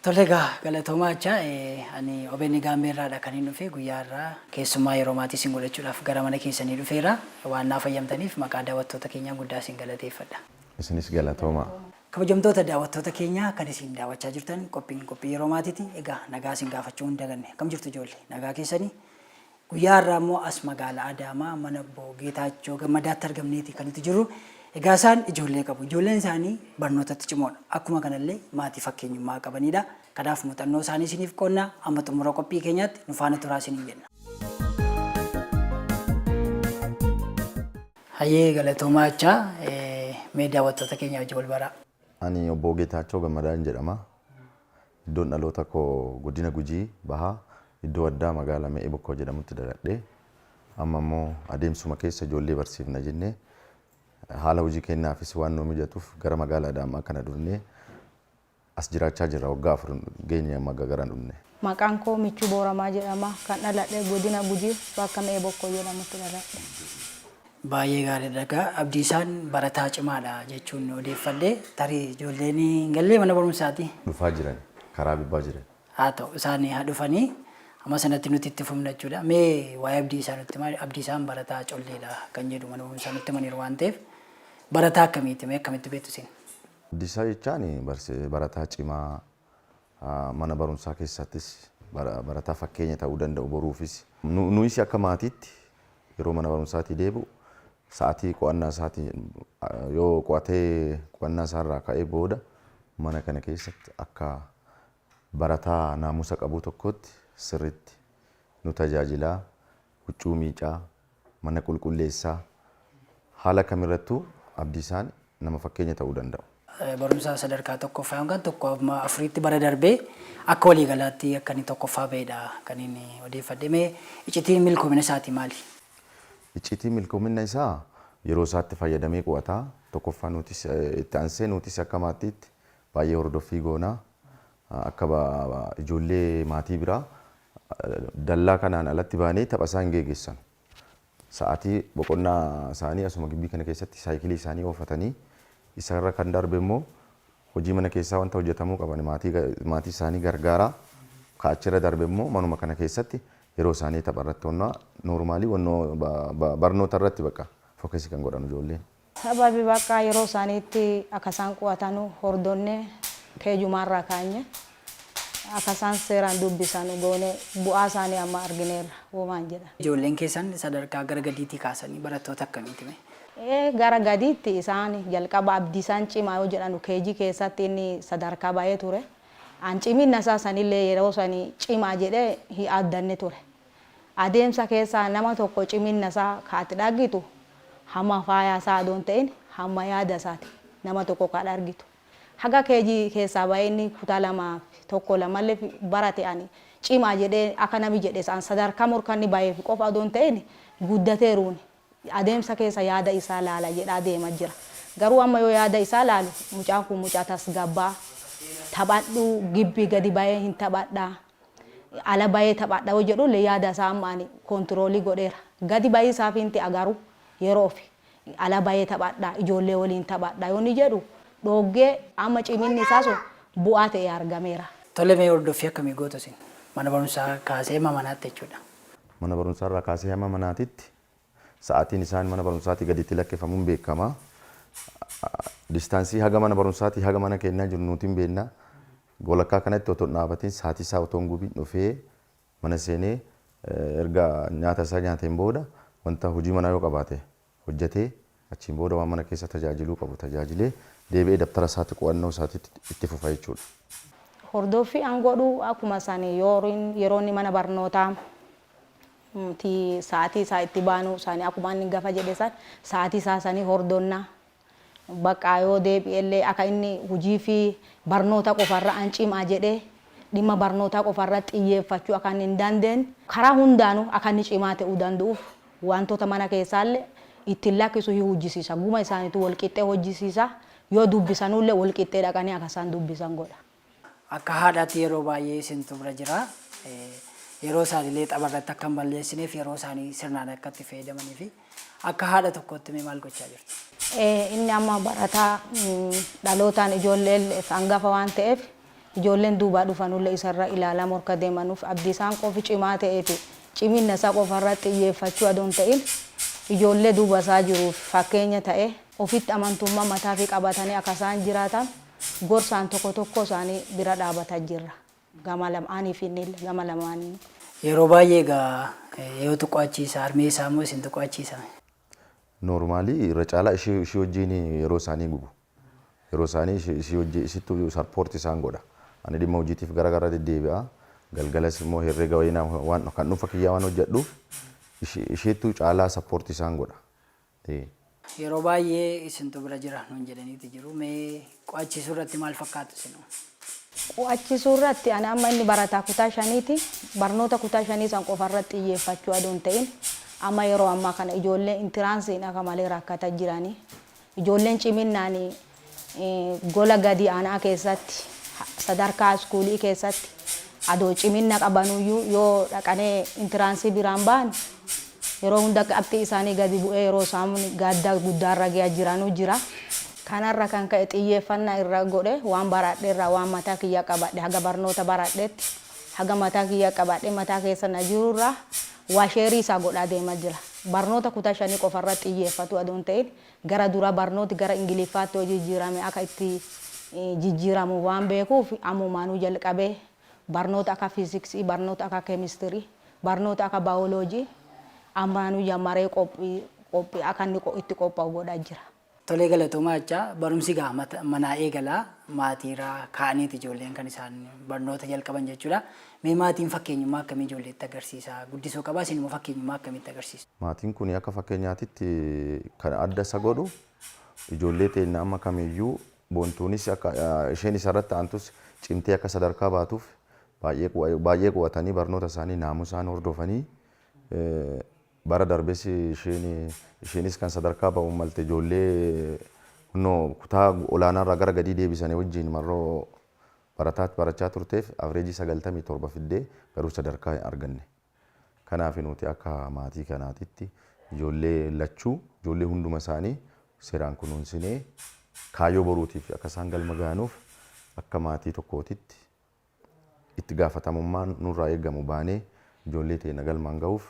Tole egaa galatoomaa jechaa ani OBN Gaambeerraadha kanin dhufe guyyaa har'aa keessummaa yeroo maatii isin godhachuudhaaf gara mana keessanii dhufeera. Waan naaf hayyamtaniif maqaa daawwattoota keenyaan guddaa isin galateeffadha. Isinis galatoomaa. Kabajamtoota daawwattoota keenya kan isin daawwachaa jirtan qophiin qophii yeroo maatiiti. Egaa nagaa isin gaafachuu hin daganne. Akkam jirtu ijoollee? Nagaa keessanii? Guyyaa har'aa immoo as magaalaa Adaamaa mana obbo Geetaachoo Gammadaatti argamneeti kan nuti jirru. Egaa isaan ijoollee qabu. Ijoolleen isaanii barnootatti cimoodha. Akkuma kanallee maatii fakkeenyummaa qabaniidha. Kanaaf muuxannoo isaanii isiniif qoodna. Amma xumura qophii keenyaatti nu faana turaa isiniin jenna. Hayyee galatoomaa jechaa mee daawwattoota keenya wajjin wal baraa. Ani obbo Geetaachoo Gammadaan jedhama. Iddoon dhaloota koo godina Gujii Bahaa iddoo addaa magaalaa Me'ee Bokkoo jedhamutti dhaladhe. Amma immoo adeemsuma keessa ijoollee barsiifna jennee haala hojii keenyaafis waan nuu mijatuuf gara magaalaa Adaamaa kana dhufnee as jiraachaa jirra. Waggaa 4 geenye amma gara dhufne. Maqaan koo Michuu Booramaa jedhama. Kan dhaladhe godina Gujii bakka Me'ee Bokkoo jedhamutti dhaladhe. Baay'ee gaariidha egaa Abdiisaan barataa cimaadha jechuun odeeffadhe. Tarii ijoolleen hin gallee mana barumsaatii? Dhufaa jiran. Karaa gubbaa jiran. Haa ta'u isaan haa dhufanii amma sanatti nuti itti fufna jechuudha. Mee waa'ee Abdiisaa nutti himaa. Abdiisaan barataa colleedha kan jedhu mana barumsaa nutti himaniiru waan ta'eef barataa akkamiiti mee akkamitti beektu isin? Abdiisaa jechaan barataa cimaa mana barumsaa keessattis barataa fakkeenya ta'uu danda'u boruufis. Nuyis akka maatiitti yeroo mana barumsaatii deebi'u sa'atii qo'annaa isaatii yoo qo'atee qo'annaa isaarraa ka'ee booda mana kana keessatti akka barataa naamusa qabuu tokkootti sirriitti nu tajaajilaa, huccuu miicaa, mana qulqulleessaa, haala kamirrattuu Abdiisaan nama fakkeenya ta'uu danda'u. Barumsa sadarkaa tokkoffaa yookaan tokko amma afuriitti bara darbee akka waliigalaatti akka inni tokkoffaa ba'edha kan inni odeeffadhe. Mee iccitiin milkoomina isaatii maali? Iccitiin milkoomina isaa yeroo isaatti fayyadamee qo'ata. Tokkoffaa nutis itti aansee nutis akka maatiitti baay'ee hordoffii goona. Akka ijoollee maatii biraa dallaa kanaan alatti baanee tapha isaan geeggessan. Sa'aatii boqonnaa isaanii asuma gibbii kana keessatti saayikilii isaanii oofatanii isarra kan darbe immoo hojii mana keessaa wanta hojjetamuu qaban maatii maatii isaanii gargaaraa ka achirra darbe immoo manuma kana keessatti yeroo isaanii tapha irratti wannoo noormaalii wannoo barnoota irratti bakka fokasii kan godhan ijoolleen. Sababi bakka yeroo isaaniitti akka isaan qo'atanu hordonne keejumaarraa kaanye akka isaan seeraan dubbisanu goone bu'aa isaanii amma argineerra womaan jedha. Ijoolleen keessan sadarkaa gara gadiitii kaasanii barattoota akkamiiti mee? Ee gara gadiitti isaan jalqaba Abdiisaan cimaa yoo jedhanu keejii keessatti inni sadarkaa ba'ee ture. An ciminna isaa sanillee yeroo sani cimaa jedhee hin addanne ture. Adeemsa keessa nama tokko ciminna isaa ka ati dhaggitu hamma faaya isaa adoo hin ta'in hamma yaada isaati nama tokko ka dhargitu. Haga KG keessaa ba'ee inni kutaa 2 fi 1 lamallee barate ani cimaa jedhee akka nami jedhe san sadarkaa morka inni baheef qofa adoo hin ta'in guddateeruun adeemsa keessa yaada isaa laala jedhaa deema jira. Garuu amma yoo yaada isaa laalu mucaan kun mucaa tasgabbaa, taphadhu, gibbii gadi bahee hin taphadha, ala bahee taphadha yoo jedhulle yaada isaa amma ani koontiroolii godheera. Gadi bahii isaaf hin te'a garuu yeroofi ala bahee taphadha, ijoollee waliin taphadha yoo inni jedhu dhooggee amma ciminni isaa sun bu'aa ta'ee argameera. Tole mee hordoffii akkamii gootu isin? Mana barumsaa kaasee hamma manaatti jechuudha. Mana barumsaa irraa kaasee hamma manaatitti sa'aatiin isaan mana barumsaatii gadi itti lakkifamuun beekama. Distaansii haga mana barumsaatii haga mana keenyaa jiru nuti hin beekna. Walakkaa kanatti otoo hin dhaabatin sa'aatii isaa otoo hin gubiin dhufee mana seenee erga nyaata isaa nyaateen booda wanta hojii manaa yoo qabaate hojjetee achiin booda waan mana keessa tajaajiluu qabu tajaajilee deebi'ee dabtara isaatti qo'annoo isaatiitti itti fufa jechuudha. Hordoffii an godhu akkuma sani yeroo inni mana barnootaa ti sa'atii isaa itti baanu sani akkuma inni gafa jedhe san sa'atii isaa sani hordonna. Baqqaa yoo deebi'ellee aka inni hujii fi barnoota qofa irra an cimaa jedhee dhimma barnootaa qofa irra xiyyeeffachuu aka inni hin dandeenye karaa hundaanuu aka inni cimaa te'uu dandu'uuf wantoota mana keessaalle itti hin lakkisu hi hujjisiisa. Guma isaaniituu wol qixxee hojjisiisa. Yoo dubbisanuulle wol qixxee dhaqanii aka isaan dubbisan godha. Akka haadhaatti yeroo baay'ee isintu bira jira. Yeroo isaaniillee tapha irratti akka hin balleessineef yeroo isaanii sirnaan akka itti fayyadamanii fi akka haadha tokkootti mee maal gochaa jirtu? Inni amma barataa dhalootaan ijoollee hangafa waan ta'eef Ijoolleen duubaa dhufanullee isarra ilaalaa morka deemanuuf Abdiisaan qofi cimaa ta'eef ciminna isaa qofarra xiyyeeffachuu adoon ta'in ijoollee duuba isaa jiruuf fakkeenya ta'e ofitti amantummaa mataa fi qabatanii akka isaan jiraatan gorsaan tokko tokko isaanii bira dhaabataa jirra. Gama lamaanii fi inni gama lamaanii. Yeroo baay'ee egaa yoo qo'achiisa harmee isaa moo isintu qo'achiisa? Normally irra caalaa ishii wajjin yeroo isaanii gubu. Yeroo isaanii ishii wajjin isittu support isaan godha. Ani dhimma hojiitiif gara gara deddeebi'a. Galgalas immoo herreega wayinaa waan kan dhuunfa kiyyaa waan hojjedhuuf isheettu caalaa support isaan godha. Yeroo baay'ee isintu bira jira nuun jedhaniiti jiru. Mee qo'achiisuu irratti maal fakkaatu isin? Qo'achiisuu irratti ani amma inni barataa kutaa shaniiti. Barnoota kutaa shanii san qofa irratti xiyyeeffachuu adoon ta'in amma yeroo ammaa kana ijoolleen entranceiin akka malee rakkataa jiranii. Ijoolleen ciminnaan gola gadi aanaa keessatti, sadarkaa schoolii keessatti adoo ciminna qabanuyyuu yoo dhaqanee entrance biraan ba'an yeroo hunda qabxii isaanii gadi bu'ee yeroo isaan gadda guddaarra gahaa jiranuu jira. Kanarra kan ka'e xiyyeeffannaa irra godhe waan baradhe irraa waan mataa kiyya qabadhe haga barnoota baradhetti haga mataa kiyya qabadhe mataa keessa na jirurraa waa share isaa godhaa deemaa jira. Barnoota kutaa shanii qofarra xiyyeeffatu adoon ta'in gara dura barnooti gara Ingiliffaatti hojii jijjiirame akka itti jijjiiramu waan beekuuf ammumaanuu jalqabee barnoota akka fiiziksii, barnoota akka keemistirii, barnoota akka baayoloojii ammaanuu jammaree qophii qophii akka inni itti qophaa'u godhaa jira. Tolee, galatoomaa jechaa. Barumsi gaa manaa eegalaa, maatiirraa ka'aniiti ijoolleen kan isaan barnoota jalqaban jechuudha. Mee maatiin fakkeenyummaa akkamii ijoolleetti agarsiisa? Guddisuu qabaa, isin immoo fakkeenyummaa akkamitti agarsiisu? Maatiin kun akka fakkeenyaatitti kan adda isa godhu ijoollee teenya amma kamiyyuu Boontuunis akka isheen isarratti aantus cimtee akka sadarkaa baatuuf baay'ee baay'ee qo'atanii, barnoota isaanii naamusaan hordofanii, bara darbes isheenis kan sadarkaa ba'u malte ijoollee kunnoo kutaa olaanaarraa gara gadii deebisanii wajjin marroo barataa barachaa turteef average 97 fiddee garuu sadarkaa hin arganne. Kanaaf nuti akka maatii kanaatitti ijoollee lachuu, ijoollee hunduma isaanii seeraan kunuunsinee kaayyoo boruutiif akka isaan galma ga'anuuf akka maatii tokkootitti itti gaafatamummaan nurraa eegamu baanee ijoollee teenya galmaan ga'uuf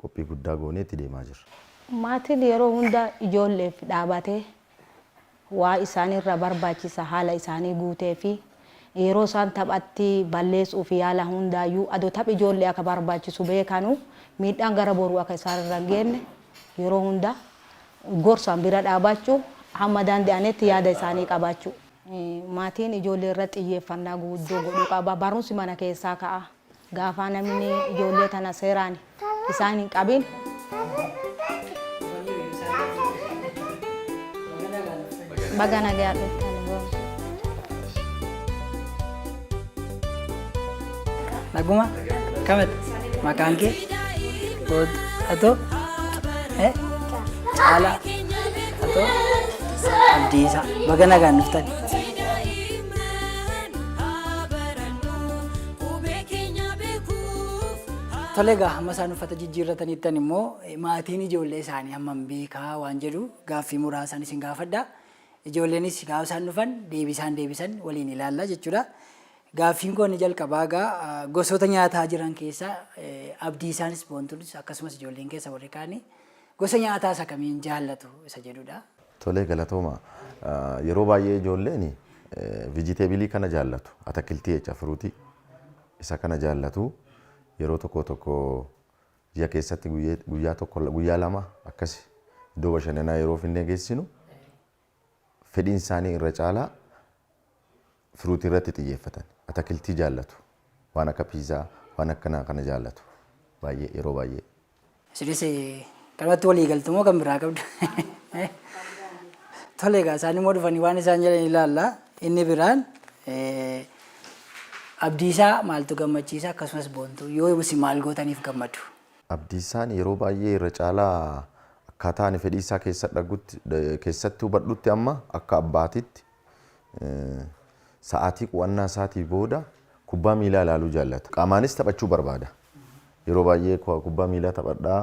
qophii guddaa goonee itti deemaa jirra. Maatiin yeroo hunda ijoolleef dhaabatee waa isaanirra barbaachisa haala isaanii guutee fi yeroo isaan taphatti balleessuuf yaala hundaayyuu adoo taphi ijoollee akka barbaachisu beekanu miidhaan gara boruu akka isaan irra hin geenye yeroo hunda gorsaan bira dhaabachuu, hamma danda'anetti yaada isaanii qabaachuu. Maatiin ijoollee irratti xiyyeeffannaa guddoo godhuu qaba. Barumsi mana keessaa ka'a. Gaafa namni ijoollee tana seeraan isaan hin qabin. Baga nagaa dhuftan. Naguma? Kamati? Maqaan kee? Atoo? Caalaa? Atoo? Abdiisaa. Baga nagaan dhuftan. Tole egaa, hamma isaan uffata jijjiirrataniittan immoo maatiin ijoollee isaanii hammam beekaa waan jedhu gaaffii muraasaan isin gaafadha. Ijoolleenis gaafa isaan dhufan deebii isaan deebisan waliin ilaalla jechuudha. Gaaffiin koo inni jalqabaa egaa gosoota nyaataa jiran keessaa Abdiisaanis Boontuunis akkasumas ijoolleen keessa warri kaanii gosa nyaataa isa kamiin jaallatu isa jedhudha. Tolee, galatooma. Yeroo baay'ee ijoolleen vegetable kana jaallatu. Atakiltii jecha, fruit isa kana jaallatu. Yeroo tokko tokko ji'a keessatti guyyaa tokko, guyyaa lama akkas iddoo bashannanaa yeroo finnee geessinu fedhiin isaanii irra caalaa fruit irratti xiyyeeffatan. Atakiltii jaallatu. Waan akka pizza, waan akkanaa kana jaallatu. Baay'ee, yeroo baay'ee. Isinis kanumatti walii galtu moo kan biraa qabdu? Tole egaa, isaan immoo dhufanii waan isaan jedhan ilaalla. Inni biraan Abdiisaa maaltu gammachiisa, akkasumas Boontuu yoo isin maal gootaniif gammadu? Abdiisaan yeroo baay'ee irra caalaa akkaataa ani fedhii isaa keessa dhagutti keessatti hubadhutti amma akka abbaatitti sa'aatii qo'annaa isaatii booda kubbaa miilaa ilaaluu jaallata. Qaamaanis taphachuu barbaada. Yeroo baay'ee kubbaa miilaa taphadhaa,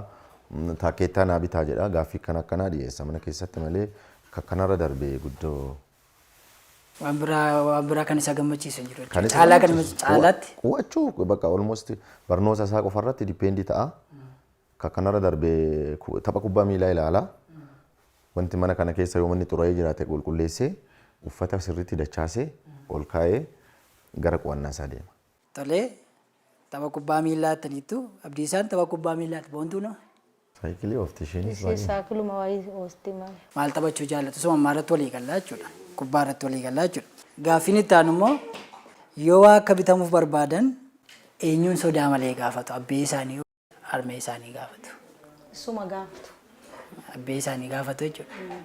taakkeettaa naa bitaa jedha, gaaffii akkana akkanaa dhiyeessa mana keessatti malee kanarra darbee guddoo. Waan biraa kan isa gammachiisu hin jiru Kan jechuudha. isa Caalaa kan gammachiisu. caalaatti. Qo'achuu bakka almost barnoota isaa qofa irratti depend ta'a. Ka kanarra darbee tapha kubbaa miilaa ilaala. Wanti mana kana keessa yoo manni xuraa'ee jiraate qulqulleessee, uffata sirriitti dachaasee ol kaa'ee gara qo'annaa isaa deema. Tolee, tapha kubbaa miillaa attaniittu. Abdiisaan tapha kubbaa miillaatti boontuu nama. Saayikilii oofti isheenis Ishee baay'ee. saakiluma wayii oosti malee. Maal taphachuu jaallatu? Suma ammaa irratti walii gallaa jechuudha. Kubbaa irratti walii gallaa jechuudha. Gaaffiin itti aanu immoo, yoo waa akka bitamuuf barbaadan eenyuun sodaa malee gaafatu? Abbee isaanii, harmee isaanii gaafatu? Isuma gaafatu. Abbee isaanii gaafatu jechuudha.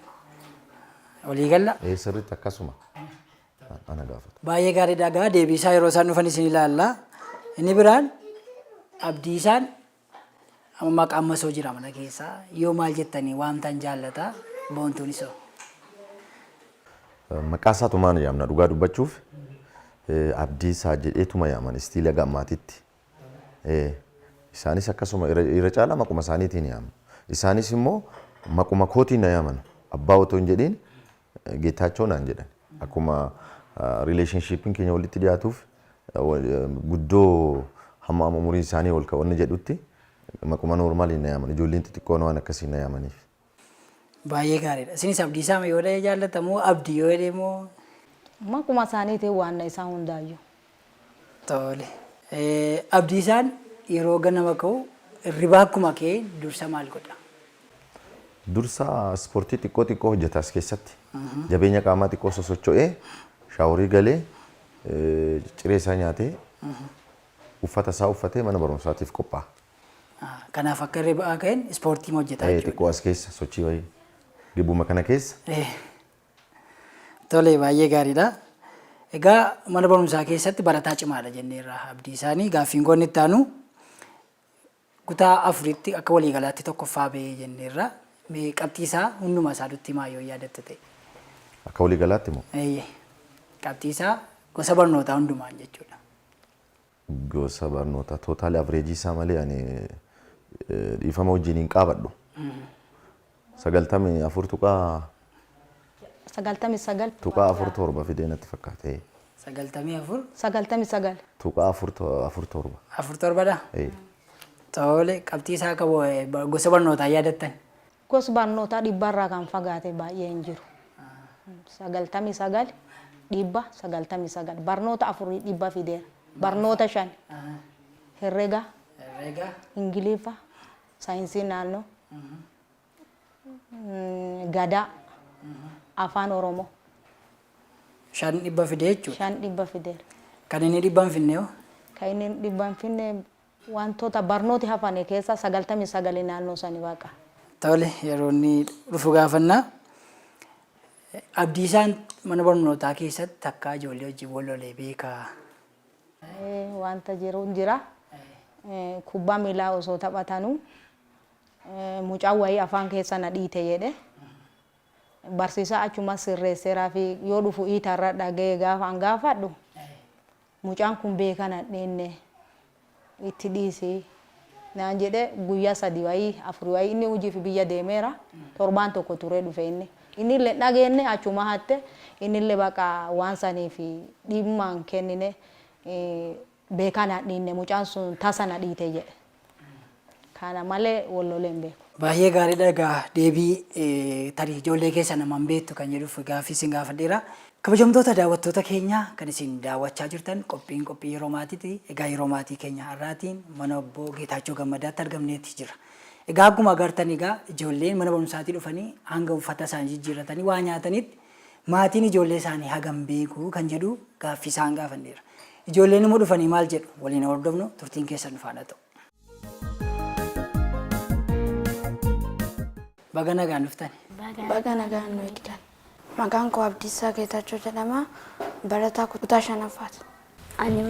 Walii galla. Ee, sirriitti akkasuma. Ana gaafatu. Baay'ee gaariidha. Gaa deebii isaa yeroo isaan dhufan isin ilaalla. Inni biraan, Abdiisaan amma maqaan masoo jira mana keessaa, yoo maal jettanii waamtan jaallata? Boontuun isoo? Maqaa isaatumaan yaamna. Dhugaa dubbachuuf Abdiisaa jedheetuma yaaman still haga ammaatitti. Isaanis akkasuma irra caalaa maquma isaaniitiin yaamu. Isaanis immoo maquma kootiin na yaaman. Abbaa otoo hin jedhiin Geetaachoo naan jedhan. Akkuma relationshipiin keenya walitti dhiyaatuuf, guddoo hamma amma umuriin isaanii ol ka'u jedhutti maquma normaliin na yaaman. Ijoolleen xixiqqoon waan akkasii na yaamaniif. Baay'ee gaariidha. Isinis Abdiisaa yoo dha'e jaallatamu, Abdii yoo jedhe immoo? Maquma isaaniitiin waan isaan hundaayyuu. Tole. Abdiisaan yeroo ganama ka'u, hirribaa akkuma ka'e dursa maal godha? Dursa ispoortii xiqqoo xiqqoo hojjeta as keessatti. Jabeenya qaamaa xiqqoo sosocho'ee, showerii galee, ciree isaa nyaatee, uffata isaa uffatee mana barumsaatiif qophaa'a. Kanaaf akka hirribaa ka'een ispoortii hojjeta jechuudha. Xiqqoo as keessa sochii wayii gibbuma kana keessa. Tole, baay'ee gaariidha. Egaa mana barumsaa keessatti barataa cimaadha jenneerra Abdii isaanii. Gaaffiin koo inni itti aanu, kutaa afuritti akka waliigalaatti tokkoffaa bahee jenneerra. Mee qabxii isaa hunduma isaa dutti himaa, yoo yaadatte ta'e. Akka waliigalaatti moo? Eeyyee. Qabxii isaa gosa barnootaa hundumaan jechuudha. Gosa barnootaa total average isaa malee ani dhiifama wajjin hin qaabadhu. 94 tuqaa 99. Tuqaa 47 fidee natti fakkaate. 94. 99. Tuqaa 47. Afur torbadha. Eh. Tole, qabxii isaa akka gosa barnootaa yaadattan? Gosa barnootaa dhibbarraa kan fagaate baay'ee hin jiru. 99, 99%. Barnoota afurii 100 fideera. Barnoota shan. Herrega, Herreega. Ingiliffa, saayinsii naannoo, gadaa, afaan Oromoo. Shan 100 fidee jechuudha. Shan 100 fideera. Kan inni 100 hin finne hoo? Kan inni 100 hin finne wantoota barnooti hafane keessa 99 naannoo sani baqa. Tole, yeroo inni dhufu gaafannaa. Abdiisaan mana barnootaa keessatti takkaa ijoollee wajjin wal lolee beekaa? Wanta jiru jira. Kubbaa miilaa osoo taphatanuu mucaan wayii afaan keessa na dhiite jedhe. Barsiisaa achuma sirreesseeraa fi yoo dhufu iitarra dhaga'ee gaafa an gaafadhu, mucaan kun beeka na dhiinne, itti dhiisi naan jedhe. Guyyaa sadi wayii, afur wayii inni hojiif biyya deemeera, torbaan tokko turee dhufe. Inni illee dhageenye achuma hatte. Inni illee baqa waan saniif dhimma hin kennine. Beekaa na dhiinne, mucaan sun tasa na dhiite jedhe. Kana malee wal lolee hin beeku. Baay'ee gaariidha. Egaa deebii tarii ijoollee keessa namaan beektu kan jedhuuf gaaffii isin gaafadheera. Kabajamtoota daawwattoota keenya, kan isin daawwachaa jirtan qophiin qophii yeroo maatiiti. Egaa yeroo maatii keenya har'aatiin mana obbo Geetaachoo Gammadaatti argamneeti jira. Egaa akkuma agartan, egaa ijoolleen mana barumsaatii dhufanii hanga uffata isaanii jijjiirratanii waa nyaatanitti maatiin ijoollee isaanii hagam beeku kan jedhu gaaffii isaan gaafanneera. Ijoolleen immoo dhufanii maal jedhu waliin hordofnu. Turtiin keessan nu faana ta'u. Baga nagaan dhuftan. Baga nagaan nu eegdan. Maqaan koo Abdiisaa Geetaachoo jedhama. Barataa kutaa shanaffaati. Ani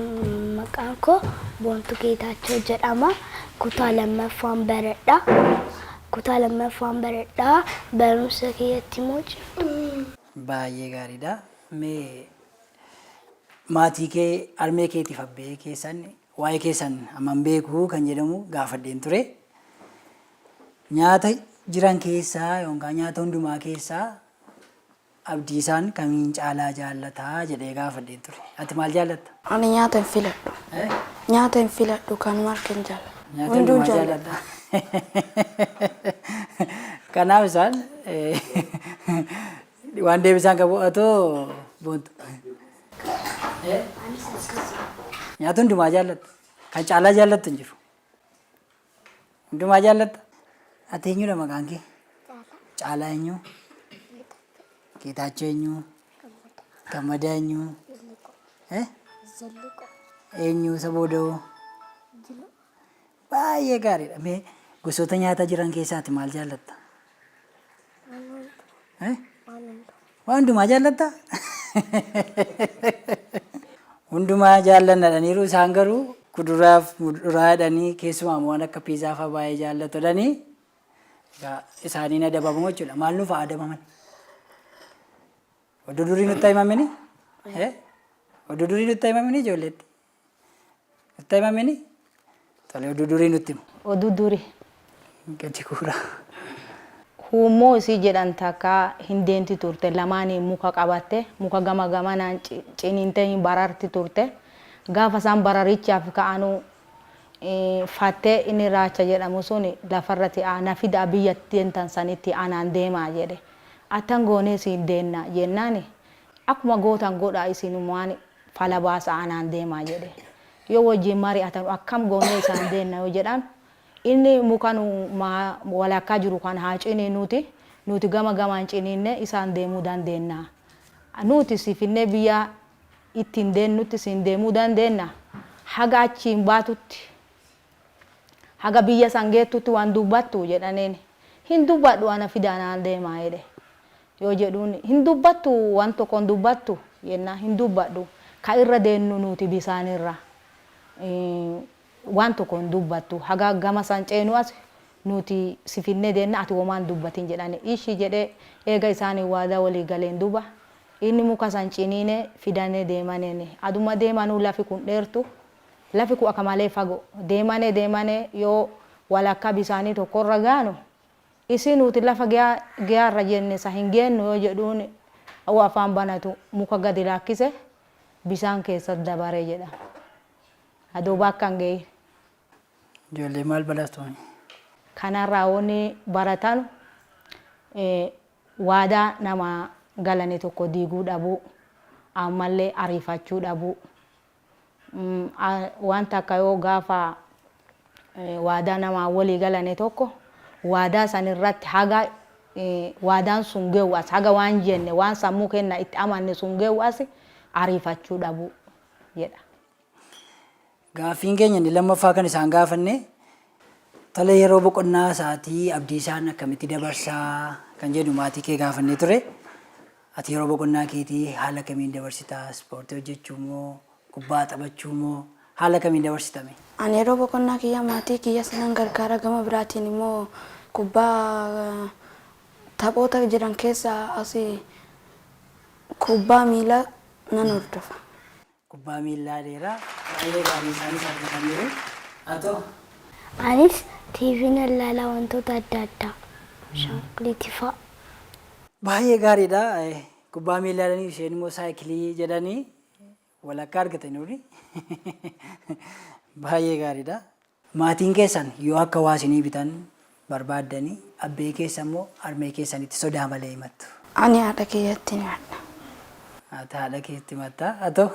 maqaan koo Boontuu Geetaachoo jedhama. Kutaa lammaffaan baradha. Kutaa lammaffaan baradha. Barumsa kiyyatti immoo cimtu. Baay'ee gaariidha. Mee maatii kee, harmee keetiif abbee keessan waa'ee keessan hammam beeku kan jedhamu gaafadheen ture. Nyaata jiran keessaa yookaan nyaata hundumaa keessaa Abdiisaan kamiin caalaa jaallataa jedhee gaafadheen ture. Ati maal jaallatta? Ani nyaata hin filadhu. Nyaata hin filadhu kanuma harka hin jaalladhu. Nyaata Hunduu hundumaa jaalladha. jaalladha. Kanaaf isaan waan deebisaan qabu atoo Boontu. Nyaata hundumaa jaallatta. Kan caalaa jaallattu hin jiru. Hundumaa jaallatta? Ati eenyudha maqaan kee? Caalaa eenyu? Geetaachoo eenyu? Gammadaa eenyu? Eh? Eenyu isa booda'oo? Baay'ee gaariidha. Mee gosoota nyaataa jiran keessaa ati maal jaallatta? Eh? Waan hundumaa jaallatta? Hundumaa jaallanna jedhaniiru isaan garuu kuduraaf muduraa jedhanii keessumaa immoo waan akka piizaa fa'aa baay'ee jaallatu jedhanii egaa isaaniin adabamu jechuudha. Maal nuuf haa adabaman? Oduu durii nutti himamini? Eh? Oduu durii nutti himamini ijoolleetti? Nutti himamini? Tole oduu durii nutti himu. Oduu durii. Gadi guuraa. Huummoo isii jedhan takka hin deemti turte lamaaniin muka qabatte muka gama gamanaan ciniintee hin bararti turte gaafa isaan bararichaaf ka'anu fattee inni raacha jedhamu sun lafarrati na fidaa biyya deemtan sanitti anaan deemaa jedhe attan goonee siin deenna jennaani akkuma gootan godhaa isinumaan fala baasaa anaan deemaa jedhe yoo wajjin mari'atanu akkam goonee isaan deenna yoo jedhan Inni muka nu walakkaa jiru kan haa ciniinuuti, nuti gama gamaan ciniinnee isaan deemuu dandeenna. Nuti si finnee biyya ittiin deennutti siin deemuu dandeenna, haga achiin baatutti, haga biyya san geettutti waan dubbattu jedhaneen. Hin dubbadhu ana fidaa naan deemaa jedhe. Yoo jedhuun hin dubbattu waan tokko hin dubbattu jennaan hin dubbadhu ka irra deennu nuti bisaanirra. Waan tokko hin dubbattu haga gama san ceenu as nuti si finnee deenna ati womaa hin dubbatin jedhane. Ishi jedhee eega isaaniin waadaa wolii galeen duuba inni muka san ciniine fidane deemaneen. Aduma deemanuu lafi kun dheertu, lafi kun aka malee fago. Deemane deemane yoo walakkaa bisaanii tokko irra gayanu isi nuti lafa geyaarra jenne sa hin geennu yoo jedhuun yoo afaan banatu muka gadi laakkise bisaan keessa dabare jedha. Adoo bakka hin gahin. Ijoollee maal badhaastu? Kanarraa wanni baratanu waadaa namaa galane tokko diiguu dhabuu, ammallee ariifachuu dhabuu. Waan takka yoo gaafa waadaa namaa walii galane tokko waadaa san irratti haga waadaan sun ge'u as haga waan jenne waan sammuu keenna itti amanne sun ge'u as ariifachuu dhabuu jedha. Gaaffiin keenya inni lammaffaa kan isaan gaafanne tole yeroo boqonnaa isaatii Abdiisaan akkamitti dabarsaa kan jedhu maatii kee gaafannee ture. Ati yeroo boqonnaa keetii haala kamiin dabarsitaa? Ispoortii hojjechuu moo kubbaa taphachuu moo haala kamiin dabarsitame? Ani yeroo boqonnaa kiyya maatii kiyyas nan gargaara gama biraatiin immoo kubbaa taphoota jiran keessaa asii kubbaa miilaa nan hordofa. Kubbaa miillaa dheeraa baay'ee gaarii isaanis argataniiru. Atoo? Anis TV nan ilaala wantoota adda addaa. Ashaanguliitii fa'a. Baay'ee gaariidha. Kubbaa miillaa jedhanii isheen immoo saayikilii jedhanii walakkaa argataniiru. Baay'ee gaariidha. Maatiin keessan yoo akka waa isinii bitan barbaaddani abbee keessan moo harmee keessanitti sodaa malee himattu? Ani haadha kiyyatti himadha. Ati haadha keetti himatta. Atoo?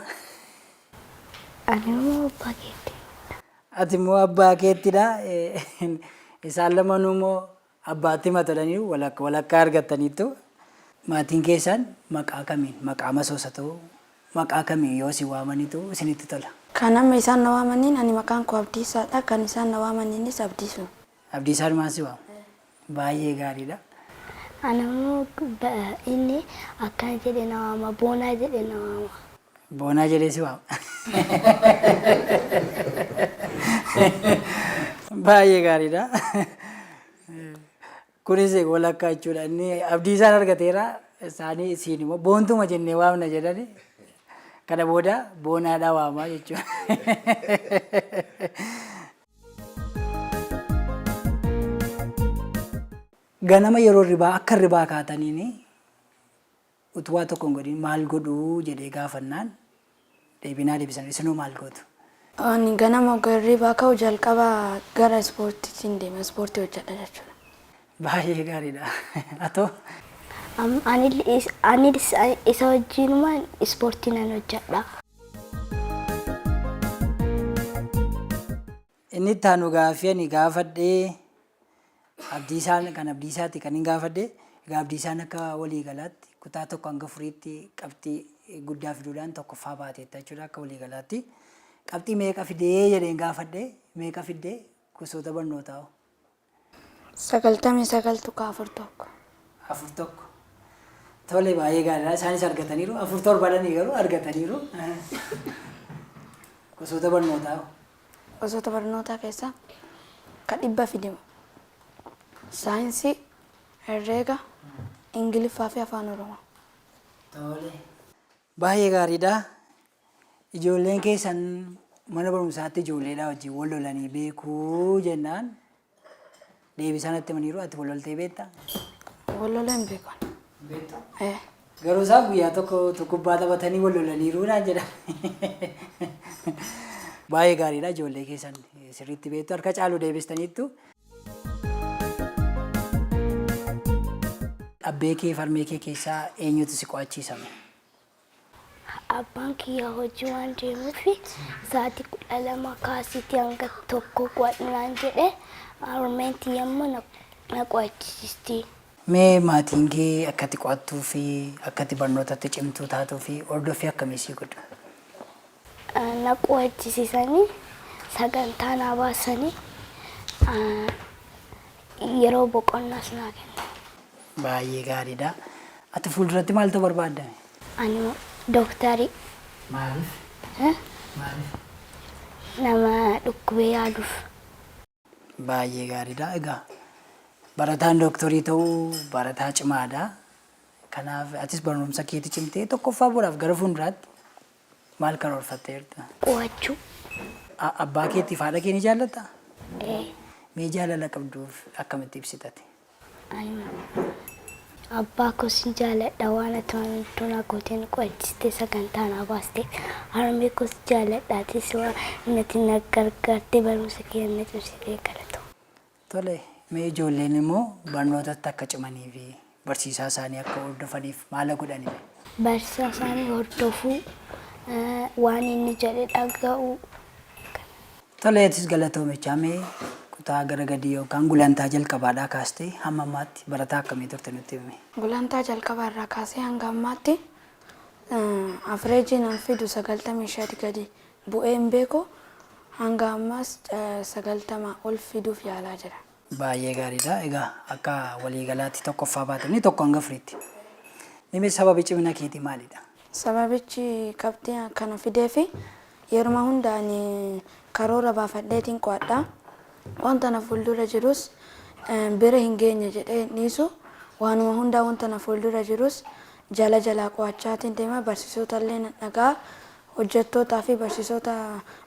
Ani immoo abbaa keetti himadha. Ati immoo abbaa keettidha. Isaan lamanuu immoo Abbaatti himatu jedhaniiru walakka walakkaa argattaniittu. Maatiin keessan maqaa kamiin maqaa masoos haa ta'u maqaa kamiin yoo isin waamanitu isinitti tola? Kan amma isaan na waamaniin ani maqaan koo Abdiisaadha. Kan isaan na waamaniinis Abdiisuma. Abdiisaanumaan si waamu? Baay'ee gaariidha. Ana immoo inni akkana jedhee na waama Boonaa jedhee na waama. Boonaa jedhee si waama. Baay'ee gaariidha. Kunis walakkaa jechuudha. Inni abdii isaan argateera. Isaanii isiin immoo boontuma jennee waamna jedhani. Kana booda boonaadhaa waamaa jechuudha. Ganama yeroo hirribaa akka hirribaa kaataniin utuu waa tokko hin godhin maal godhuu jedhee gaafannaan deebii naa deebisan. Isinoo maal gootu? Ani ganama hogga hirriibaa ka'u jalqaba gara ispoortiitiin deema. Ispoortii hojjedha jechuudha. Baay'ee gaariidha. Atoo? Anis isa wajjinumaan ispoortii nan hojjedha. Inni itti aanu gaaffii ani gaafadhe Abdiisaan kan Abdiisaati kan hin gaafadhe. Egaa Abdiisaan akka waliigalaatti kutaa 1 hanga 4tti qabxii guddaa fiduudhaan tokkoffaa baateetta jechuudha akka waliigalaatti. Qabxii meeqa fidee jedheen gaafadhe. Meeqa fidde gosoota barnootaa hoo? 99.41. 4 1. Tole baay'ee gaariidha. Isaanis argataniiru. 4 7 dhanii garuu argataniiru. Gosoota barnootaa hoo? Gosoota barnootaa keessaa ka 100 fide Saayinsii, Herreega, Ingiliffaa fi Afaan Oromoo. Tole. Baay'ee gaariidha. Ijoolleen keessan mana barumsaatti ijoolleedhaa wajjin wal lolanii beekuu jennaan deebisaa natti himaniiru. Ati wal loltee beektaa? Wal lolee hin beeku ani. Beektu? Ee. Garuu isaan guyyaa tokko utuu kubbaa taphatanii wal lolaniiru naan jedhan. Baay'ee gaariidha ijoollee keessan sirriitti beektu harka caalu deebistaniittu. Abbee kee fi harmee kee keessaa eenyutu si qo'achiisame? Abbaan kiyya hojii waan deemuuf sa'aatii 12 kaasiitii hanga 1 qo'adhu naan jedhe. Harmeen tiyya immoo na qo'achiisti. Mee maatiin kee akka ati qo'attuu fi akka ati barnootatti cimtuu taatuu fi hordoffii akkamii sii godhu? Na qo'achisiisanii sagantaa naa baasanii yeroo boqonnaas naa kennu. Baay'ee gaariidha. Ati fuulduratti maal ta'uu barbaadda? Ani dooktarii. Maaliif? Maaliif? Nama dhukkubee yaaluuf. Baay'ee gaariidha. Egaa barataan dooktorii ta'uu barataa cimaadha. Kanaaf atis barumsa keetti cimtee tokkoffaa boraaf gara fuulduraatti maal karoorfatteerta? Qo'achuu. Abbaa keetiif haadha kee ni jaallattaa? Ee. Mee jaalala qabduuf akkamitti ibsitati? Ani abbaa koos sin jaaladha waan ati waan hedduu naa gootee na qo'achiistee sagantaa naa baasteef. Harmee koos jaaladha atis waan ati na gargaartee barumsa kiyya na cimsitee galatoomi. Tole, mee ijoolleen immoo barnootatti akka cimanii fi barsiisaa isaanii akka hordofaniif maal ha godhani mee? Barsiisaa isaanii hordofuu, waan inni jedhe dhaga'uu. Tole atis galatoomi jechaa mee kutaa gara gadii yookaan gulantaa jalqabaadhaa kaastee hamma ammaatti barataa akkamii turte nutti himi. Gulantaa jalqabaa irraa kaasee hanga ammaatti afireejiin an fidu 95 gadi bu'ee hin beeku. Hanga ammaas 90 ol fiduuf yaalaa jira. Baay'ee gaariidha. Egaa akka waliigalaatti tokkoffaa baate inni tokko hanga afuriitti. Mee sababi cimina keetii maalidha? Sababichi qabxii kana fideefi yeruma hunda ani karoora baafadheetiin qo'adha. Wanta na fuuldura jirus bira hin geenye jedhee hin dhiisu. Waanuma hundaa wanta na fuuldura jirus jala jalaa qo'achaatiin deema. Barsiisotallee nan dhaga'a. Hojjettootaa fi barsiisota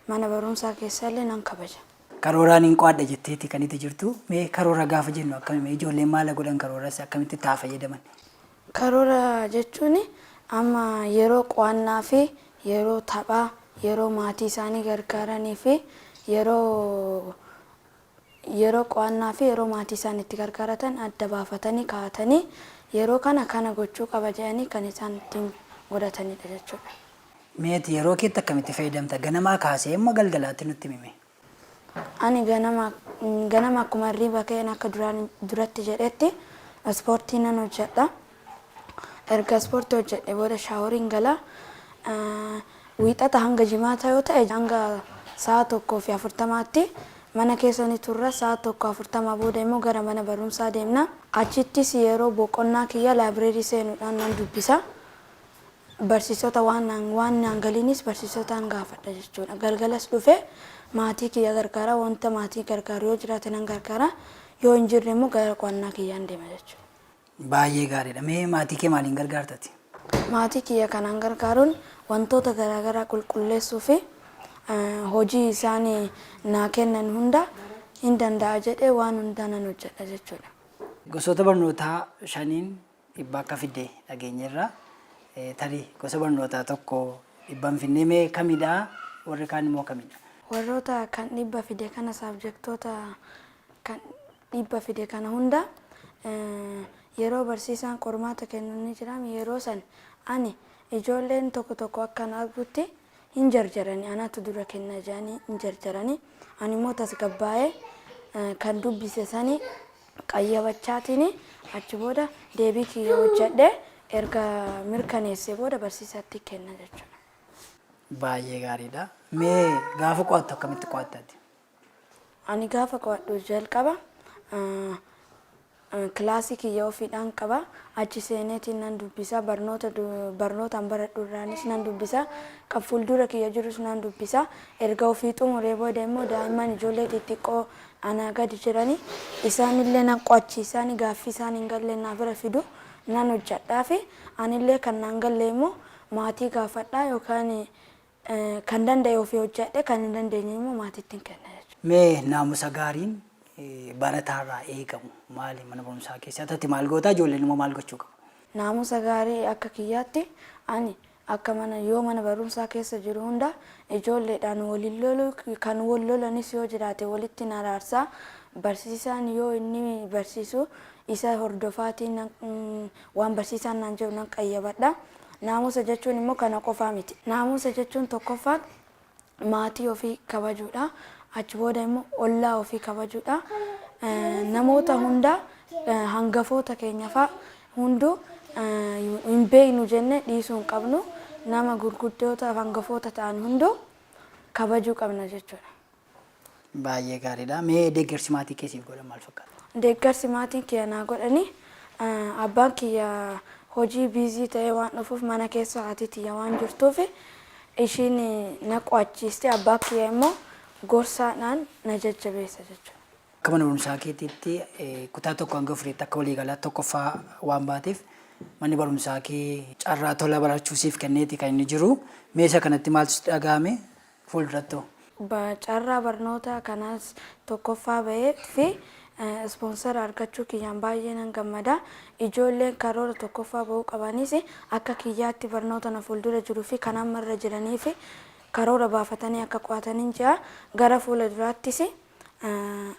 mana barumsaa keessaallee nan kabaja. Karooraan hin qo'adha jetteeti kan itti jirtu. Mee karoora gaafa jennu akkami? Mee ijoolleen maal haa godhan karooras akkamitti itti haa fayyadaman? Karoora jechuun amma yeroo qo'annaa fi yeroo taphaa, yeroo maatii isaanii gargaaranii fi yeroo yeroo qo'annaa fi yeroo maatii isaanii itti gargaaratan adda baafatanii kaa'atanii yeroo kana kana gochuu qaba jedhanii kan isaan ittiin godhatanidha jechuudha. Mee ati yeroo keetti akkamitti fayyadamta? Ganamaa kaasee hamma galgalaatti nutti himi mee. Ani ganama ganama akkuma hirriiba ka'een akka duraan duratti jedhetti ispoortii nan hojjedha. Erga ispoortii hojjedhe booda shaaworiin gala. Wiixata hanga jimaata yoo ta'e hanga sa'a 1:40tti mana keessa ni turra. Sa'a 1:40 booda immoo gara mana barumsaa deemna. Achittis yeroo boqonnaa kiyya laabireerii seenuudhaan nan dubbisa. Barsiisota waan naan waan naan galiinis barsiisotaan gaafadha jechuudha. Galgalas dhufe maatii kiyya gargaara. Wanta maatii gargaaru yoo jiraate nan gargaara. Yoo hin jirre immoo gara qo'annaa kiyyaan deema jechuudha. Baay'ee gaariidha. Mee maatii kee maaliin gargaarta ati? Maatii kiyya kanaan gargaaruun wantoota garaagaraa qulqulleessuu fi hojii isaan naa kennan hunda hin danda'a jedhee waan hundaa nan hojjedha jechuudha. Gosoota barnootaa shaniin dhibba akka fidde dhageenyeerra. Tarii gosa barnootaa tokko 100 hin finnee, mee kamidha? Warri kaan immoo kamidha? Warroota kan 100 fide kana, subjectoota kan 100 fide kana hunda, yeroo barsiisaan qormaata kennu ni jiraam. Yeroo san ani ijoolleen tokko tokko akkan argutti hin jarjarani, anatu dura kenna jedhanii hin jarjarani. Ani immoo tasgabbaa'ee kan dubbise sani qayyabachaatiin achi booda deebii kiyya hojjedhe, erga mirkaneessee booda barsiisaatti kenna jechuudha. Baay'ee gaariidha. Mee gaafa qo'attu akkamitti qo'attati? Ani gaafa qo'adhu jalqaba kilaasii kiyya ofiidhaan qaba. Achi seeneetiin nan dubbisa. Barnoota barnootaan baradhu irraanis nan dubbisa. Kan fuuldura kiyya jirus nan dubbisa. Erga ofii xumuree booda immoo daa'imman ijoollee xixiqqoo anaa gadi jirani isaanillee nan qo'achiisaani, gaaffii isaan hin galle naa bira fidu, nan hojjedhaa fi anillee kan naan galle immoo maatii gaafadhaa yookaan kan danda'e ofii hojjedhe, kan hin dandeenye immoo maatiitti hin kenna jechuudha. Mee naamusa gaariin barataarraa eegamu maali mana barumsaa keessatti? Ati maal gootaa? Ijoolleen immoo maal gochuu qabu? Naamusa gaarii akka kiyyaatti, ani akka mana yoo mana barumsaa keessa jiru hunda ijoolleedhaan waliin lolu, kan wal lolanis yoo jiraate walitti araarsaa, barsiisaan yoo inni barsiisu isa hordofaatiin waan barsiisaan naan jedhu nan qayyabadha. Naamusa jechuun immoo kana qofaa miti. Naamusa jechuun tokkoffaan maatii ofii kabajuudha. Achi booda immoo ollaa ofii kabajuudha. Namoota hunda, hangafoota keenya fa'a hunduu hin beeknu jennee dhiisuu hin qabnu. Nama gurguddoota hangafoota ta'an hunduu kabajuu qabna jechuudha. Baay'ee gaariidha. Mee deeggarsi maatii keessiif godhan maal fakkaata? Deeggarsi maatiin kiyya naa godhani, abbaan kiyya hojii busy ta'ee waan dhufuuf mana keessa haati tiyya waan jirtuuf ishiin na qo'achiisti, abbaan kiyya immoo gorsaadhaan na jajjabeessa jechuudha. Akka mana barumsaa keetiitti kutaa 1 hanga 4tti akka waliigalaatti tokkoffaa waan baateef, manni barumsaa kee carraa tola barachuu siif kenneeti kan inni jiru. Mee isa kanatti maaltu sitti dhaga'ame, fuulduratti? Carraa barnoota kanaas tokkoffaa bahee fi sponsora argachuu kiyyaan baay'ee nan gammada. Ijoolleen karoora tokkoffaa bahuu qabanis akka kiyyaatti barnoota na fuuldura jiruu fi kan amma irra jiranii fi karoora baafatanii akka qo'ataniin jira. Gara fuula duraattis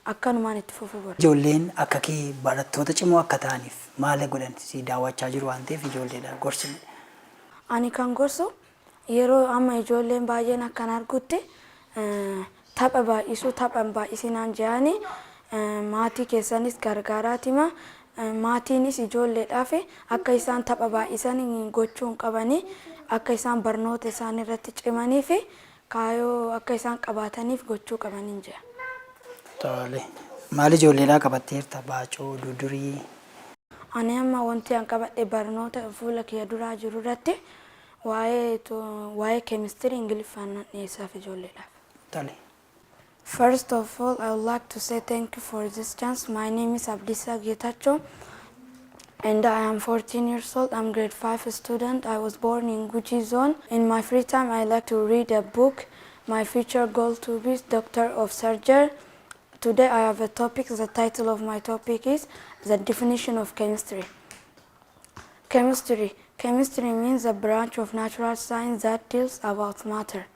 akkanumaan itti fufuu barbaada. Ijoolleen akka kee barattoota cimoo akka ta'aniif maal godhan? Si daawwachaa jiru waan ta'eef ijoolleedha gorsi. Ani kan gorsu, yeroo amma ijoolleen baay'een akkan argutti tapha baay'isuu, tapha hin baay'isinaan jedhani, maatii keessanis gargaaraatima, maatiinis ijoolleedhaaf akka isaan tapha baay'isan gochuu hin qabanii, akka isaan barnoota isaan irratti cimanii fi kaayoo akka isaan qabaataniif gochuu qabaniin jedha. Tole. Maal ijoolleedhaa qabatteerta? Baacoo, dudurii? Ani amma wanti an qabadhe barnoota fuula kiyya duraa jiru irratti waa'ee keemistirii Ingiliffaan nan dhiyeessaaf ijoolleedhaaf. Tole. First of all, I would like to say thank you for this chance. My name is Abdisa Getachew and I am 14 years old. I'm grade 5 student. I was born in Guji zone. In my free time, I like to read a book. My future goal to be doctor of surgery. Today I have a topic. The title of my topic is the definition of chemistry. Chemistry. Chemistry means a branch of natural science that deals about matter.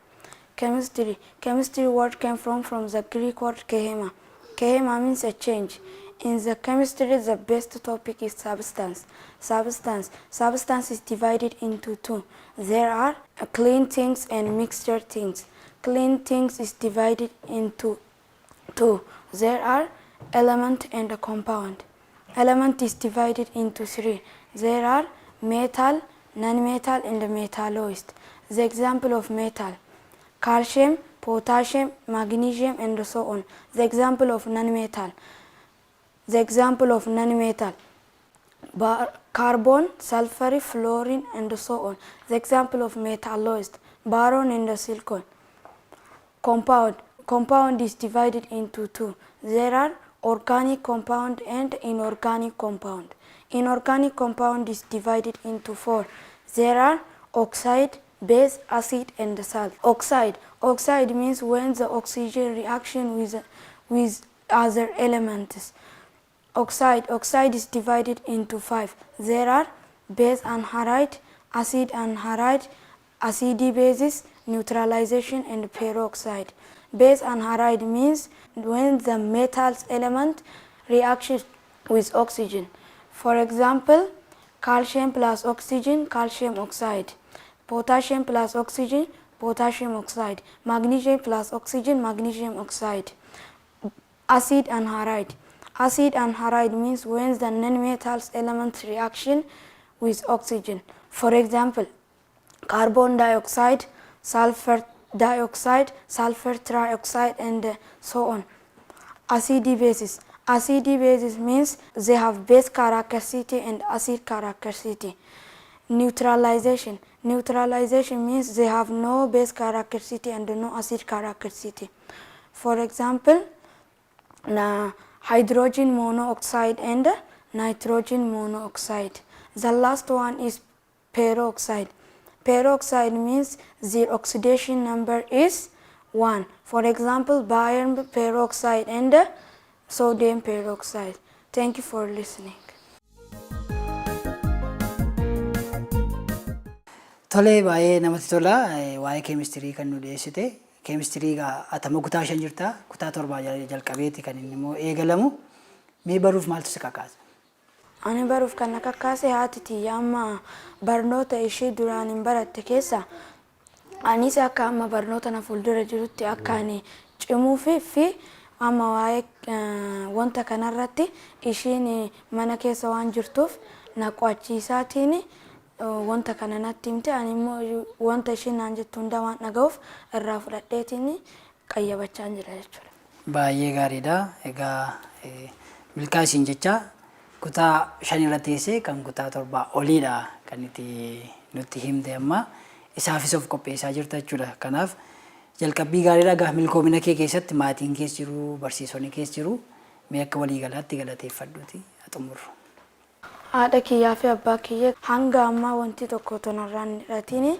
Chemistry. Chemistry word came from the Greek word chema. Chema means a change. In the chemistry, the best topic is substance. Substance. Substance is divided into two. There are clean things and mixture things. Clean things is divided into two. There are element and a compound. Element is divided into three. There are metal, non-metal, and metalloid. The example of metal: calcium, potassium, magnesium, and so on. The example of non-metal. The example of non-metal: carbon, sulfur, fluorine, and so on. The example of metalloid: boron and silicon. Compound. Compound is divided into two. There are organic compound and inorganic compound. Inorganic compound is divided into four. There are oxide, base, acid, and salt. Oxide. Oxide means when the oxygen reaction with other elements. Oxide. Oxide is divided into five. There are base anhydride, acid anhydride, acid bases, neutralization and peroxide. Base anhydride means when the metals element reaction with oxygen. For example, calcium plus oxygen, calcium oxide. Potassium plus oxygen, potassium oxide. Magnesium plus oxygen, magnesium oxide. Acid anhydride. Acid anhydride means when the non-metals element reaction with oxygen. For example, carbon dioxide, sulfur dioxide, sulfur trioxide, and so on. Acid bases. Acid bases means they have base characteristic and acid characteristic. Neutralization. Neutralization means they have no base characteristic and no acid characteristic. For example, na hydrogen monoxide and nitrogen monoxide. The last one is peroxide. Peroxide means the oxidation number is 1. For example, barium peroxide and sodium peroxide. Thank you for listening. Tolee, baay'ee namatti tola. Waa'ee keemistirii kan nu dhiyeessite. Keemistirii egaa atama kutaa 5 jirta. Kutaa 7 jalqabeeti kan inni immoo eegalamu. Mee baruuf maaltu si kakaase? Ani baruuf kan na kakkaase haati tiyya amma barnoota ishii duraan hin baratte keessa anis akka amma barnoota na fuuldura jirutti akka ani cimuufi fi amma waa'ee wanta kanarratti ishiin mana keessa waan jirtuuf na qo'achiisaatiin wanta kana natti himte. Ani immoo wanta ishiin naan jettu hunda waan dhaga'uuf irraa fudhadheetiin qayyabachaa jira jechuudha. Baay'ee gaariidha. Egaa milkaa isiin jecha kutaa 5 irra teessee kan kutaa 7 oliidha kan itti nutti himte amma. Isaafis of qopheessaa jirta jechuudha. Kanaaf jalqabbii gaariidha. Egaa milkoomina kee keessatti maatiin kees jiru, barsiisonni kees jiru. Mee akka waliigalaatti galateeffadhuuti haa xumurru. Haadha kiyyaa fi abbaa kiyya hanga ammaa wanti tokko otoo narraa hin hir'atiin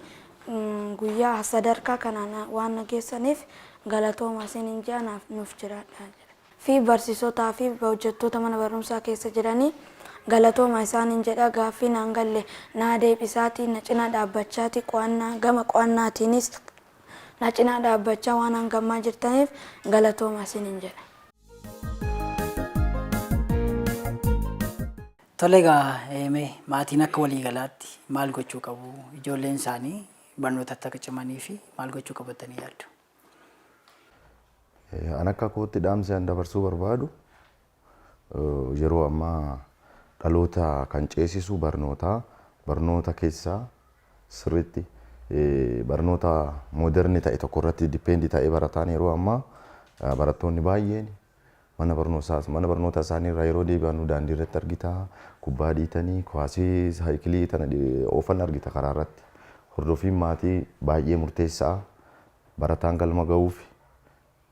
guyyaa sadarkaa kanaan waan na geessaniif galatooma isiniin jedha, naaf nuuf jiraadhaa jedha. Fi barsiisotaa fi hojjettoota mana barumsaa keessa jiranii galatooma isaaniin jedha. Gaaffii naan galle naa deebisaatii na cinaa dhaabbachaati, qo'annaa gama qo'annaatiinis na cinaa dhaabbachaa waan hangammaa jirtaniif galatooma isiniin jedha. Tole egaa mee maatiin akka waliigalaatti maal gochuu qabu? Ijoolleen isaanii barnootatti akka cimanii fi maal gochuu qabu jettanii yaaddu? An akka kootti dhaamsi an dabarsuu barbaadu, yeroo ammaa dhaloota kan ceesisu barnoota. Barnoota keessaa sirriitti barnoota modern ta'e tokko irratti depend ta'ee barataan, yeroo ammaa barattoonni baay'een mana barnoota isaanii irraa yeroo deebi'an daandii irratti argita, kubbaa dhiitanii, kuwaasii, saayikilii tana oofan argita karaa irratti. Hordofiin maatii baay'ee murteessaa. Barataan galma ga'uuf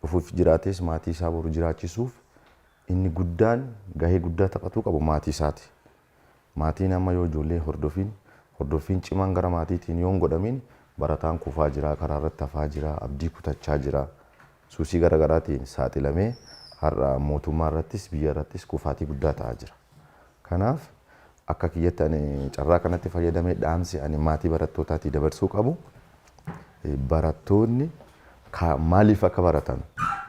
dhufuuf jiraates, maatii isaa boru jiraachisuuf, inni guddaan gahee guddaa taphatuu qabu maatii isaati. Maatiin amma yoo ijoollee hordoffiin cimaan gara maatiitiin yoo hin godhamin, barataan kufaa jira, karaa irratti hafaa jira, abdii kutachaa jira. Suusii garaagaraatiin saaxilamee har'a mootummaa irrattis biyya irrattis kufaatii guddaa ta'aa jira. Kanaaf akka kiyyatti ani carraa kanatti fayyadamee dhaamsi ani maatii barattootaatii dabarsuu qabu, barattoonni maaliif akka baratan,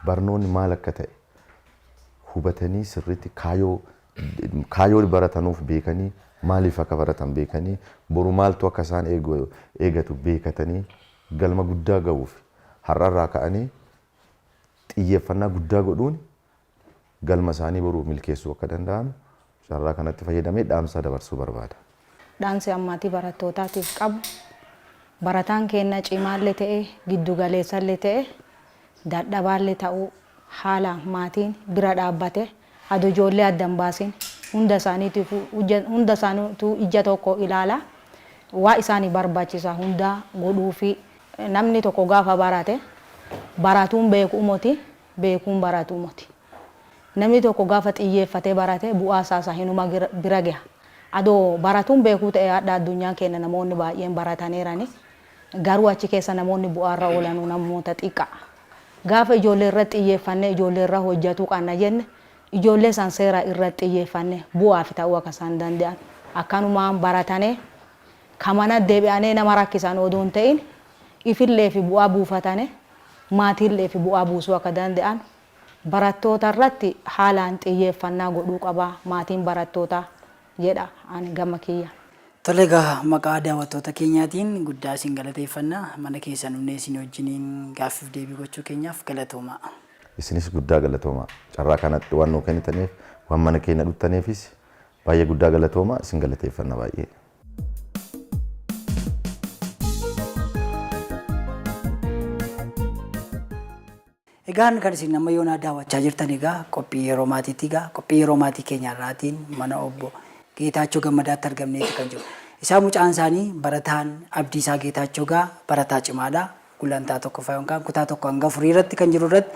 barnoonni maal akka ta'e hubatanii, sirriitti kaayyoo baratanuuf beekanii, maaliif akka baratan beekanii, boru maaltu akka isaan eegatu beekatanii, galma guddaa ga'uuf har'arraa ka'anii xiyyeeffannaa guddaa godhuun galma isaanii boruu milkeessuu akka danda'an carraa kanatti fayyadamee dhaamsa dabarsuu barbaada. Dhaamsi ammaatii barattootaatiif qabu, barataan keenya cimaallee ta'e, giddu galeessallee ta'e, dadhabaallee ta'uu, haala maatiin bira dhaabbate adu ijoollee addan baasin, hunda isaaniitu ija tokko ilaala, waa isaanii barbaachisa hundaa godhuufi. Namni tokko gaafa barate baratuun beeku moti, beekuun baratu moti. Namni tokko gaafa xiyyeeffatee barate bu'aa isaa hinuma bira gaha. Adoo baratuun beekuu ta'e, hadha addunyaan keenya namoonni baay'een barataniirani, garuu achi keessa namoonni bu'aarra oolanuu namoota xiqqaa. Gaafa ijoollee irratti xiyyeeffannee ijoollee irra hojjetuu qabna jenne, ijoollee san seera irratti xiyyeeffanne bu'aaf ta'uu akka isaan danda'an akkanumaan baratanii. Ka mana deebi'anee nama rakkisan odoo hin ta'in ifillee fi bu'aa buufatane maatiillee fi bu'aa buusuu akka danda'an barattoota irratti haalaan xiyyeeffannaa godhuu qaba maatiin barattootaa jedha ani gama kiyya. Tole egaa maqaa daawwattoota keenyaatiin guddaa isin galateeffanna. Mana keessan dhufnee isin wajjiniin gaaffiif deebii gochuu keenyaaf galatoomaa. Isinis guddaa galatoomaa. Carraa kanatti waan nuu kennitaniif, waan mana keenya dhuftaniifis baay'ee guddaa galatoomaa. Isin galateeffanna baay'ee. Egaan kan isin amma yoonaa daawwachaa jirtan egaa qophii yeroo maatiitti egaa qophii yeroo maatii keenya irraatiin mana obbo Geetaachoo Gammadaatti argamneeti kan jiru. Isaa mucaan isaanii barataan Abdiisaa Geetaachoo egaa barataa cimaadha. Gulantaa tokkoffaa yookaan kutaa tokko hanga afurii irratti kan jiru irratti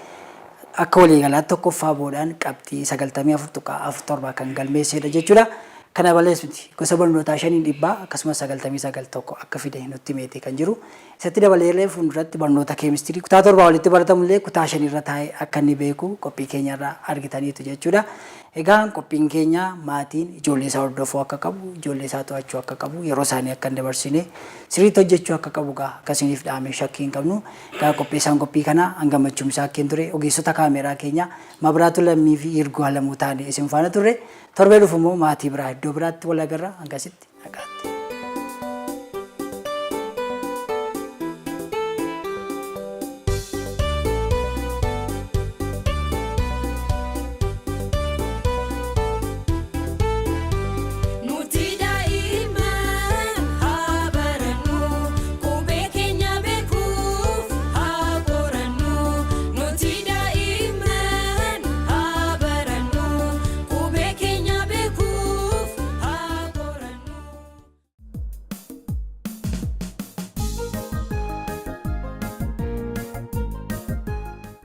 akka waliigalaatti tokkoffaa boodaan qabxii 94.47 kan galmeessedha jechuudha. Kana malees miti gosa barnootaa shaniin dhibbaa akkasumas 99 tokko akka fide nutti himeeti kan jiru. Isatti dabaleellee fuulduratti barnoota keemistirii kutaa torbaa olitti baratamullee kutaa shanirra taa'ee akka inni beeku qophii keenyarraa argitaniitu jechuudha. Egaa qophiin keenya maatiin ijoollee isaa hordofuu akka qabu, ijoollee isaa to'achuu akka qabu, yeroo isaanii akka hin dabarsine, sirriitti hojjechuu akka qabu egaa akka isiniif dhaame shakkii hin qabnu. Egaa qopheessaan qophii kanaa an Gammachuu Misaakkeen ture. Ogeessota kaameeraa keenya Mabraatu Lammii fi Yirguu Alamuu taane isin faana turre. Torbee dhufu immoo maatii biraa iddoo biraatti wal agarra. Hangasitti.